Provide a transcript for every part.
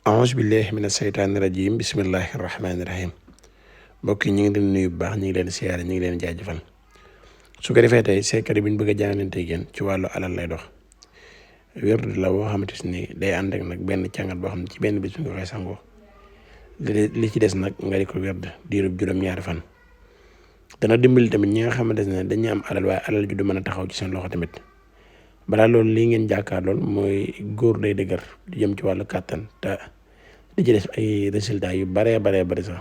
auzu billahi mina seytaani rajim bismillahi rahmaani rahim mbokk yi ñu ngi leen nuyu bu baax ñu ngi leen siyaare ñu ngi leen jaajëfal su ko defee tey secret bi ñu bëgg a jàngalante yéen ci wàllu alal lay dox wérd la boo xamante ni day ànd ak nag benn càngat boo xam ne ci benn bis bi nga koy sangoo li ci des nag nga di ko wérd diirub juróom-ñaari fan dana dimbali tamit ñi nga xamante ne dañuy am alal waaye alal ju du mën a taxaw ci seen loxo tamit balaa loolu lii ngeen jàkkaar lool mooy góor day dëgër di jëm ci wàllu kàttan te di ci des ay résultats yu baree sax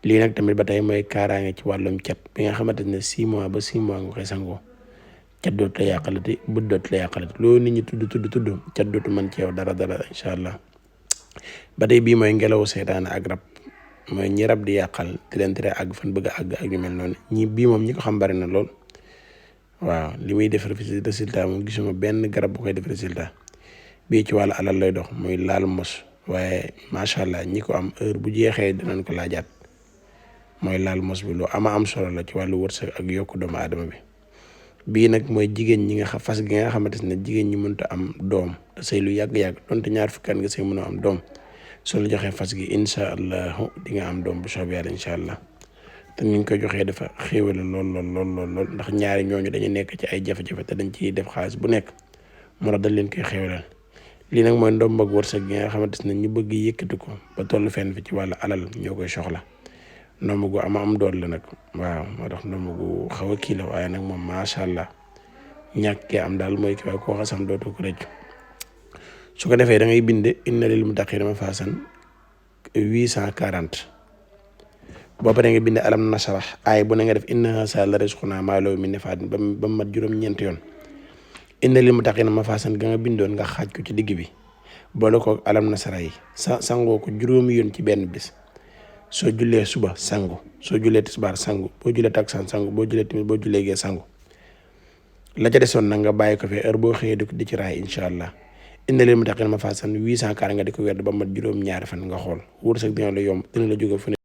lii nag tamit ba tey mooy kaaraange ci wàllum cat bi nga xamante ne 6 mois ba 6 mois nga koy sangoo cat dootu la yàqalati bët dootu la yàqalati loolu nit ñi tudd cat dootu mën ci yow dara incha allah. ba tey bii mooy ngelawu seytaane ak rab mooy ñi rab di yàqal di leen tere àgg fan bëgg a àgg ak yu mel noonu bii moom ñi ko xam bari na lool waaw li muy def résultat moom gisuma benn garab bu koy def résultat bii ci wàllu alal lay dox muy laal mos waaye macha allah ñi ko am heure bu jeexee dinañ ko laajaat mooy laal mos bi lu am solo la ci wàllu wërsëg ak yokku doomu aadama bi. bii nag mooy jigéen ñi nga xam fas gi nga xamante ne jigéen ñi mënut a am doom te sëy lu yàgg-yàgg donte ñaar fukki at nga sëy mën a am doom soo la joxee fas gi incha allahu di nga am doom bu soobee yàlla incha allah te ni ñu koy joxee dafa xéewale lool ndax ñaari ñooñu dañu nekk ci ay jafe-jafe te dañ ciy def xaalis bu nekk moo tax dañ leen koy xéewalal. lii nag mooy ndomb ak wërsëg gi nga xamante ne ñu bëgg yëkkati ko ba toll fenn fi ci wàllu alal ñoo koy soxla ndomb gu am dool la nag waaw moo tax ndomb gu xaw a kii la waaye nag moom macha allah ñàkkee am daal mooy ki waaye koo xasam dootu ko rëcc. su ko defee da ngay bind inna lil muttaqiina mafaasan 840 boo paree nga bind alam nashrah aay bu ne nga def inna haazaa la rizqunaa maa lahu min nafaad ba mu mat juróom-ñeent yoon. inna lil muttaqiina mafaasan ga nga bindoon nga xaaj ko ci digg bi boole ko alam nasara yi sangoo ko juróomi yoon ci benn bis soo jullee suba sangu soo jullee tisbaar sangu boo jullee takkusaan sangu boo jullee timis boo jullee gee sangu la ca desoon nag nga bàyyi ko fee heure boo xëyee di ci raay incha allah. inna lil muttaqiina mafaasan 840 nga di ko werd ba mat juróom-ñaari fan nga xool wërsëg dina la yomb dina la jóge fu ne